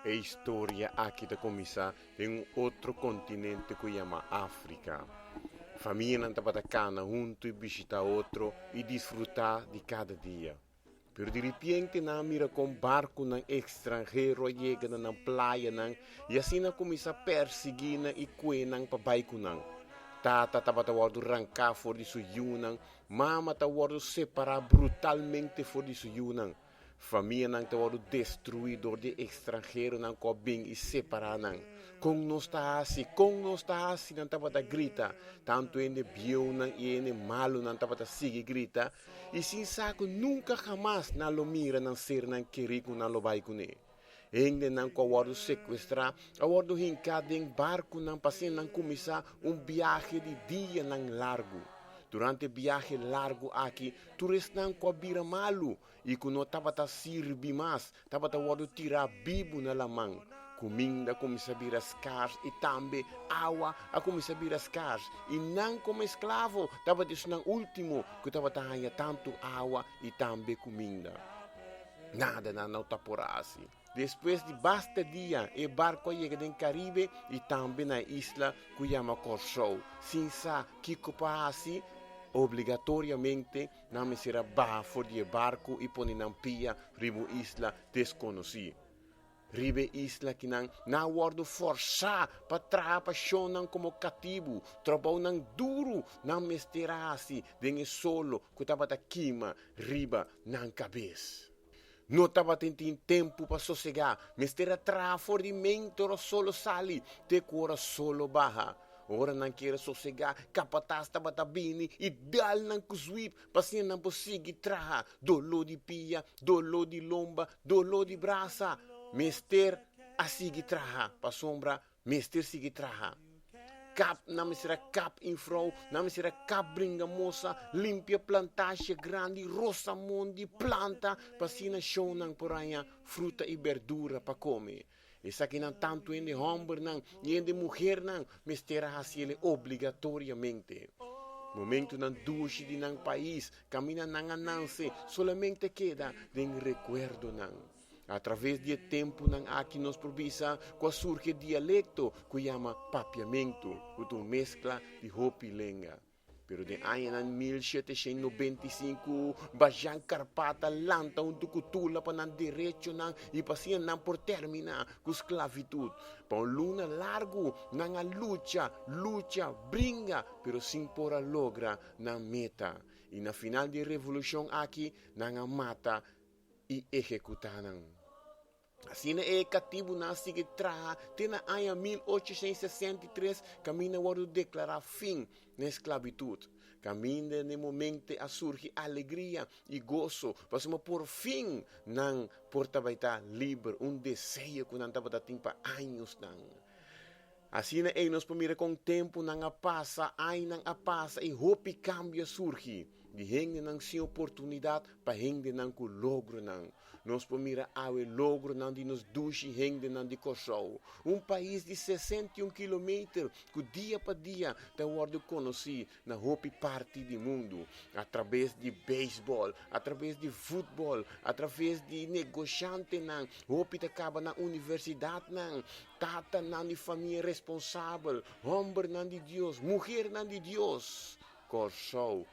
E historia aki ta kuminsá den un otro kontinente ku yama Afrika. Famianan tabata kana huntu i bishitá otro i disfrutá di kada dia. Pero di ripiente nan a mira kon barkunan ekstranhero a yega na nan playanan i asina a kuminsá persiguí nan i kue nan pa bai ku nan. Tata tabata wòrdu ranká for di su yunan, mama ta wòrdu separá brutalmente for di su yunan. Famianan ta wòrdu destruí dor di e ekstranheronan ku a bin i separá nan. Kon nos ta hasi? Kon nos ta hasi? Nan tabata grita. Tantu hende bieunan i hende malunan tabata sigui grita, i sin sa ku nunka hamas nan lo mira nan sernan kerí ku nan lo bai kuné. Hendenan ku a wòrdu sekuestrá a wòrdu hinká den barkunan pa asina nan kuminsá un biahe di dianan largu. Durante e biahe largu aki, tur esnan ku a bira malu i ku no tabata sirbi mas tabata wòrdu tirá bibu na laman. Kuminda kuminsá bira skars i tambe awa a kuminsá bira skars, i nan komo esklavo tabata esnan último ku tabata haña tantu awa i tambe kuminda. Nada nan no ta por hasi. Despues di basta dia e barku a yega den Karibe i tambe na e isla ku yama Kòrsou. Sin sa kiko pa hasi, obligatoriamente nan mester a baha for di e barku i pone nan pia riba un isla deskonosí. Riba e isla kinan nan a wòrdu fòrsá pa traha pa shonnan komo katibu. Trabounan duru nan mester a hasi den e solo ku tabata kima riba nan kabes. No tabatin tin tempu pa sosegá, mester a traha for di mente ora solo sali te ku ora solo baha. Ora nan kier a sosegá, kapatas tabata bini i dal nan ku zwip pa asina nan por sigui traha. Doló di pia, doló di lomba, doló di brasa. Mester a sigui traha pasobra Mester sigui traha. Kap, nan mester a kap infrou, nan mester a kap bringa mosa, limpia plantasje grandi, rosa mondi, planta, pa asina shownan por haña fruta i berdura pa kome. Esakinan tantu hende hòmbernan i hende muhernan mester a hasi ele obligatoriamente. Momentunan dushi di nan pais, kaminda nan a nanse, solamente keda den rekuerdonan. Atraves di e tempunan aki nos por bisa ku a surgi e dialekto ku yama papiamentu, ku ta un meskla di hopi lenga. Pero den añanan 1795, Bajan Karpat a lanta huntu ku Tula pa nan derechonan i pa asina nan por terminá ku sklavitut. Pa un luna largu nan a lucha, lucha, bringa, pero sin por a logra nan meta. I na final di e revolushon aki nan a mata i ehekutá nan. Asina e katibunan a sigui traha te na aña 1863 kaminda wòrdu deklará fin na e sklabitut. Kaminda na e momente a surgi alegria i goso pasobra por fin nan por tabata liber, un deseo ku nan tabata tin pa añosnan. Asina ei nos por mira kon tempunan a pasa, añanan a pasa i hopi kambio a surgi, di hendenan sin oportunidat pa hendenan ku logronan. Nos por mira awe logronan di nos dushi hendenan di Kòrsou, un pais di 61 kilometer ku dia pa dia ta wòrdu konosí na hopi parti di mundu, atrabes di beisbòl, atrabes di futbòl, atraves di negoshantenan, hopi ta kaba na universidatnan, Tatanan di famia responsabel, hombernan di Dios, muhernan di Dios. Kòrsou.